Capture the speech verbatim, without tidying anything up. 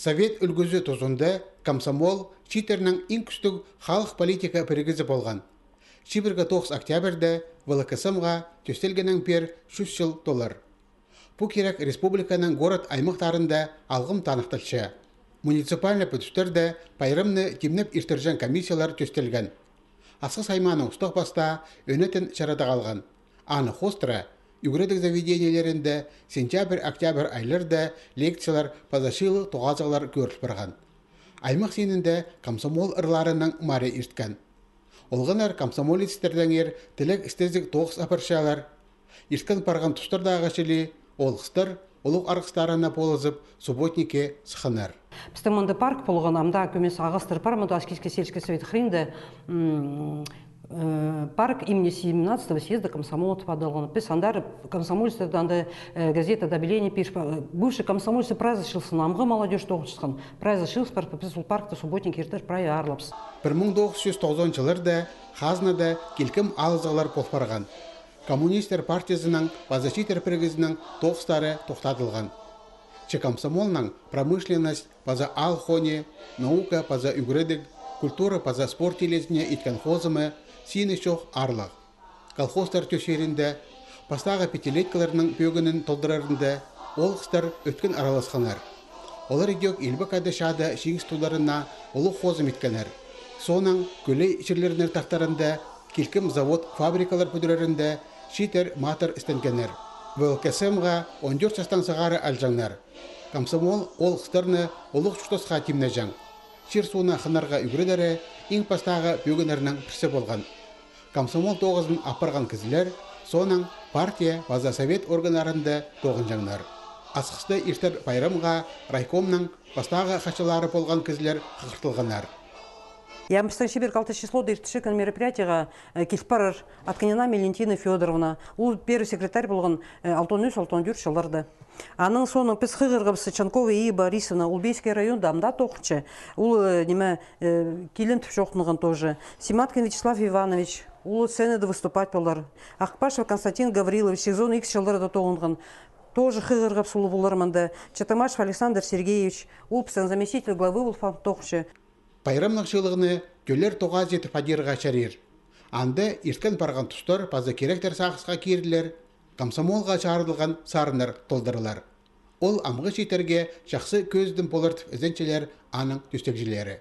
Совет ӱлгӱзі тузында комсомол чииттернің иң кӱстіг халых политика пірігізі полған. Чибіргі тоғыс октябрьде В Л К С М-ға тӧстелгеннең пеер чӱс чыл толар. Пу кирек республиканың город-аймахтарында алғым таныхталча. Муниципальный пӱдістер дее пайрамны тимнеп иртірҷең комиссиялар тӧстелген. Асхыс аймааның устағ-пастаа ӧнетін чарадығ алған. Аны хоостыра ӱгредіг заведениелерінде сентябрь-октябрь айларда лекциялар паза чыылығ тоғазығлар кӧріл парған. Аймах синінде комсомол ырларының марии ирткен. Олғаннар комсомолецтердеңер тілег істезіг тоғыс апарчалар. Ирткен парған тустардағы чіли оолғыстар улуғ арғыстарына полызып, субботникке сыхханнар. Пістің мында парк полған, амды кӧмес ағастар пар, мында Аскизский сельский совет хыринда, м, э, парк имени семнадцатого съезда комсомола тіп адалған. Піс андар комсомольцтарны анда, э, газета, объявление пиріп, э, бывший комсомольцы прайзы чыылысхан, амғы молодёжь тоғынчатхан, прайзы чыылыс парып, піс ол паркта субботник иртір прай аарлапчабыс. Пір муң тоғыс чӱс тоғызонынҷы чылларда хазнада килкім алызығлар пол парған. Коммунистер партиязының паза чииттер пірігізінің тоғыстары тохтадылған. Че комсомолның промышленность паза аал хони, наука паза ӱгредіг, культура паза спорт тілезіне иткен хозымы сині чох аарлығ. Колхозтар тӧсчерінде, пастағы пятилеткаларның пӧгінін толдырарында оолғыстар ӧткін араласханнар. Олар идӧк Илбек Ада чаада чиңіс тудыларына улуғ хозым иткеннер. Соонаң кӧлей чирлернер тартарында, килкім завод-фабрикалар пӱдірерінде чииттер матыр істенгеннер. В Л К С М-ға он тӧрт частаң сығара алҷаңнар. Комсомол оолғыстарны улуғ чуртасха тимнеҷең. Чир-сууны хынарға ӱгредері иң пастағы пӧгіннернің пірсі полған. Комсомол тоғызын апарған кізілер соонаң партия паза совет органнарында тоғынҷаңнар. Асхыста иртер пайрамға райкомның пастағы хатчылары полған кізілер хығыртылғаннар. Я, пістің чибіргі алты числода иртірчеткен мероприятиеға, э, киліп парар Отконина Мелентина Фёдоровна. Ол первый секретарь полған, э, алтон ӱс, алтон тӧрт чылларда. Аның соонаң піс хығырғабыс Чанкова Ия Борисовна, Улбейский районда, амды тоғынча. Ол, э, ниме, э, килін тіп чоохтанған тоже. Сематкин Вячеслав Иванович, ол сценада выступать полар. Ахпашев Константин Гаврилович, сигізон ікінҷі чылларда тоғынған. Тоже хығырғабыс улуғ полар мында. Чатамашев Александр Сергеевич, ол пістің заместитель главы полып тоғынча. Пайрамнығ чыылығны тӧллер тоғазы тіп адирға чарир. Анда ирткен парған тустар паза киректер сағысха кирілер, комсомолға чарыдылған сарыннар толдырылар. Ол амғы чииттерге чахсы кӧзідім полар тіп ізенчелер аның тӧстегҷілері.